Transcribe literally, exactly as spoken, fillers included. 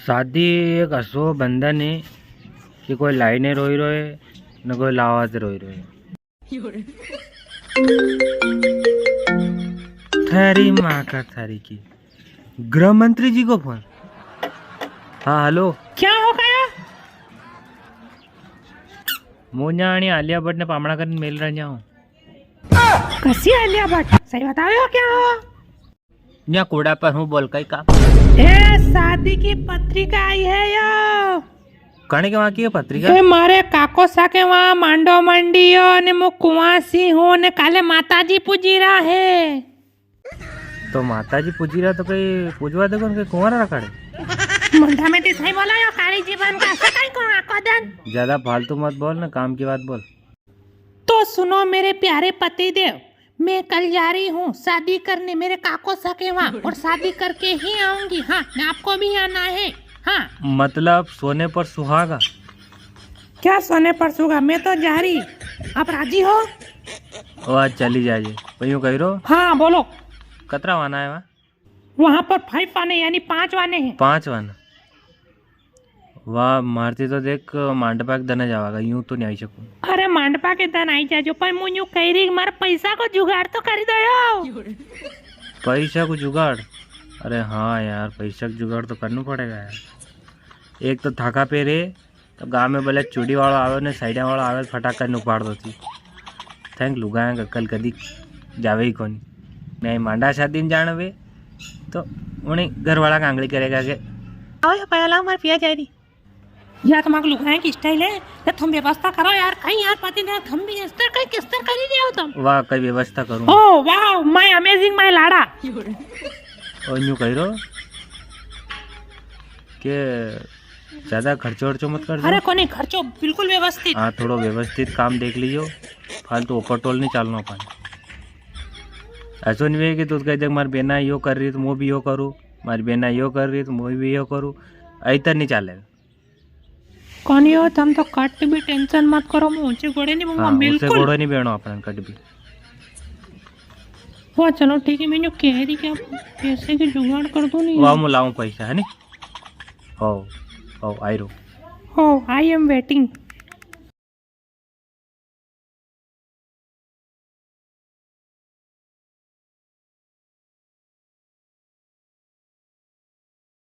शादी एक असो बंधन है कि कोई लाइने रोई रोए, न कोई लावा से रोई रोए। थारी माँ का थारी की। गृह मंत्री जी को फोन। हाँ, हेलो। क्या हो गया? मूं न्या आलिया भट्ट ने पामणा करने मेल रह जाऊं। कसी आलिया भट्ट? सही बताओ, यो क्या हो? न्या कूड़ा पर हूँ, बोल कई काम। ए, शादी की पत्रिका आई है यो। कणे के वहाँ की है पत्रिका? ए, मारे काको सा के वहाँ मांडो मंडियो ने मूं कुंवासी हूँ ने काले माताजी पूजी रहा है। तो माताजी पूजी रहा तो कई पूजवा दे कोनी, कुंवारा रखाड़े। मुंडा में ती सही बोला यो, काली जीवन का ऐसा कई को आको दन। ज्यादा फालतू मत बोल ना, काम की बात बोल। तो सुनो मेरे प्यारे पति देव, मैं कल जा रही हूँ शादी करने मेरे काको सा के वहाँ, और शादी करके ही आऊंगी। हाँ, मैं आपको भी आना है। हाँ। मतलब सोने पर सुहागा? क्या सोने पर सुहागा? मैं तो जा रही, आप राजी हो? वाह, चली जाजे। पर यूं कही रो। हाँ, बोलो। कतरा वाना है वहाँ? वहाँ पर फाइव वाने, यानी पांच वाने हैं। पांच वाने। वाह, मारती तो देख, मांडपा के दन जावागा, यूं तो नी आई सकूं। अरे, मांडपा के दन आई जाजो, पर मूं यूं कही री, मारे पैसा को जुगाड़ तो करी दो यो। पैसा को जुगाड़? अरे हाँ यार, पैसा को जुगाड़ तो करना पड़ेगा यार। एक तो थाका पे रे, तो गांव में भले चूड़ी वालो आवे ने साड़िया वालो आवे, फटाक कर उपाड़ दो थी। थैंक लुगाया का अकल कदी जावे ही कोनी। मैं मांडा शादी में जाना वे, तो उन्हें घर वाला का आंगली करेगा के, "आओ या पहला हमारे पिया जा रही।" यार, तुम्हारे लुगाया की स्टाइल है, तो तुम व्यवस्था करो यार, कई यार पति ने तुम भी इस्तर कई किस्तर करी रहे हो तुम। वाह, कई व्यवस्था करूँ। Oh, wow, my amazing, my लाड़ा। और यूं कही रो के ज्यादा खर्चो वर्चो मत कर दो। अरे कोनी, खर्चो बिल्कुल व्यवस्थित। हाँ, थोड़ो व्यवस्थित काम देख लीजो, फालतू ओपरटोल नी चालनो अपन। ऐसो नी वे कि तू कह दे, "मारी बेना यो कर रही तो मूं भी यो करूँ, मारी बेना यो कर रही तो मूं भी यो करूँ", ऐतर नी चाले। कोनी हो, तम तो कट भी टेंशन मत करो, मूं ऊंचे घोड़े नी बऊंगा, हाँ, ऊंचे बिल्कुल। घोड़े नी बहनो अपन कट भी। वाह, चलो ठीक है, मैं जो कह रही कि आप पैसे की जुगाड़ कर दो नी। वाह, मूं लाऊं पैसा, है नी? हो, हो, आई रो। हो, I am waiting।